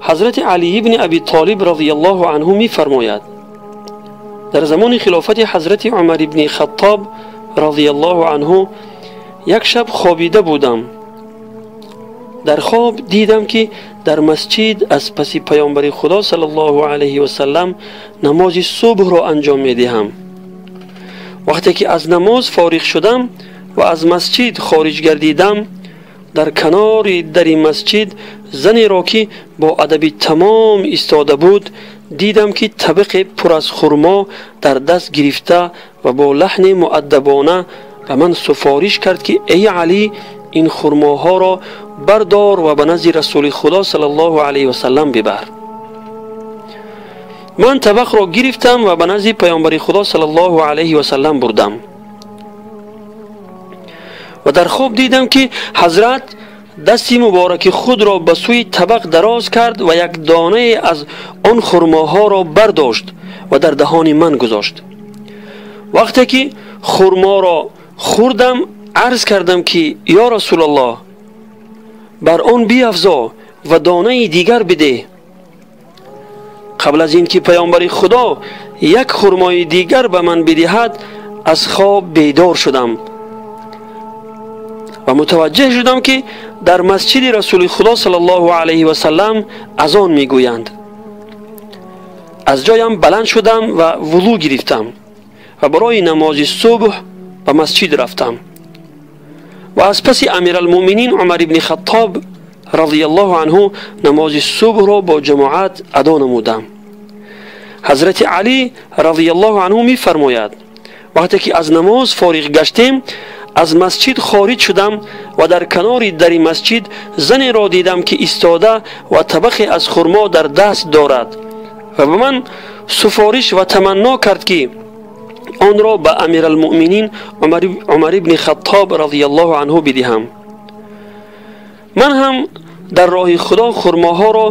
Ҳазрати Алӣ ибни Абӣ Толиб разияллоҳу анҳу мефармояд: дар замони хилофати ҳазрати Умар ибни Хаттоб разияллоҳу анҳу як шаб хобида будам. Дар хоб дидам ки дар масҷид аз паси паёмбари Худо саллаллоҳу алайҳи васаллам намози субҳро анҷом медиҳам. Вақте ки аз намоз фориғ шудам ва аз масҷид хориҷ гардидам, дар канори дари масҷид занеро ки бо адаби тамом истода буд дидам ки табақе пур аз хурмо дар даст гирифта ва бо лаҳни муаддабона ба ман суфориш кард ки эй Алӣ, ин хурмоҳоро бардор ва ба назди Расули Худо саллаллоҳу алайҳи васаллам бибар. Ман табақро гирифтам ва ба назди паёмбари Худо саллаллоҳу алайҳи васаллам бурдам ва дар хоб дидам ки ҳазрат дасти мубораки худро ба сӯи табақ дароз кард ва як донае аз он хурмоҳоро бардошт ва дар даҳони ман гузошт. Вақте ки хурморо хӯрдам, арз кардам ки ё Расулаллоҳ, бар он биафзо ва донаи дигар бидеҳ. Қабл аз ин ки паёмбари Худо як хурмои дигар ба ман бидиҳад, аз хоб бедор шудам ва мутаваҷҷеҳ шудам ки дар масҷиди Расули Худо саллаллоҳу алайҳи васаллам азон мегӯянд. Аз ҷоям баланд шудам ва вузӯ гирифтам ва барои намози субҳ ба масҷид рафтам ва аз паси Амиралмӯъминин Умар ибни Хаттоб разияллоҳу анҳу намози субҳро бо ҷамоат адо намудам. Ҳазрати Алӣ разияллоҳу анҳу мефармояд: вақте ки аз намоз фориғ гаштем, аз масҷид хориҷ шудам ва дар канори дари масҷид занеро дидам ки истода ва табақе аз хурмо дар даст дорад ва ба ман суфориш ва таманно кард ки онро ба Амиралмӯъминин Умар ибни Хаттоб разияллоҳу анҳу бидиҳам. Ман ҳам дар роҳи Худо хурмоҳоро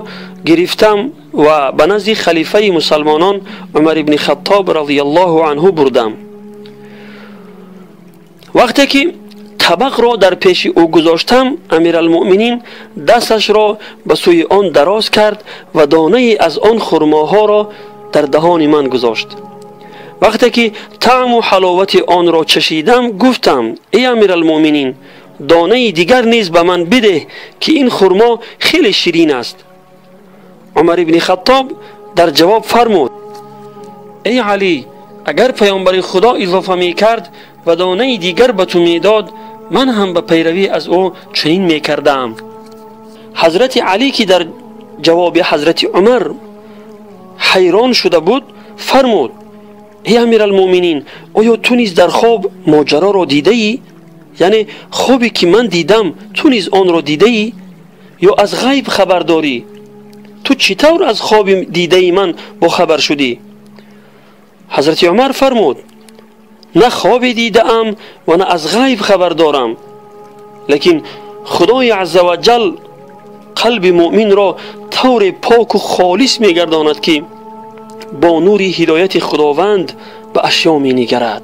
гирифтам ва ба назди халифаи мусалмонон Умар ибни Хаттоб разияллоҳу анҳу бурдам. Вақте ки табақро дар пеши ӯ гузоштам, Амиралмӯъминин дасташро ба сӯи он дароз кард ва донае аз он хурмоҳоро дар даҳони ман гузошт. Вақте ки таъму ҳаловати онро чашидам, гуфтам: эй Амиралмӯъминин, донаи дигар низ ба ман бидеҳ ки ин хурмо хеле ширин аст. Умар ибни Хаттоб дар ҷавоб фармуд: эй Алӣ, агар паёмбари Худо илофа мекард ва донаи дигар ба ту медод, ман ҳам ба пайравӣ аз ӯ чунин мекардаам. Ҳазрати Алӣ ки дар ҷавоби ҳазрати Умар ҳайрон шуда буд, фармуд: эй Амиралмӯъминин, оё ту низ дар хоб моҷароро дидаӣ? Яъне хобе ки ман дидам, ту низ онро дидаӣ? Ё аз ғайб хабар дорӣ? Ту чӣ тавр аз хоби дидаи ман бохабар шудӣ? Ҳазрати Умар фармуд: на хобе дидаам ва на аз ғайб хабар дорам, лекин Худои азза ва ҷал қалби мӯъминро тавре поку холис мегардонад ки бо нури ҳидояти Худованд ба ашё менигарад.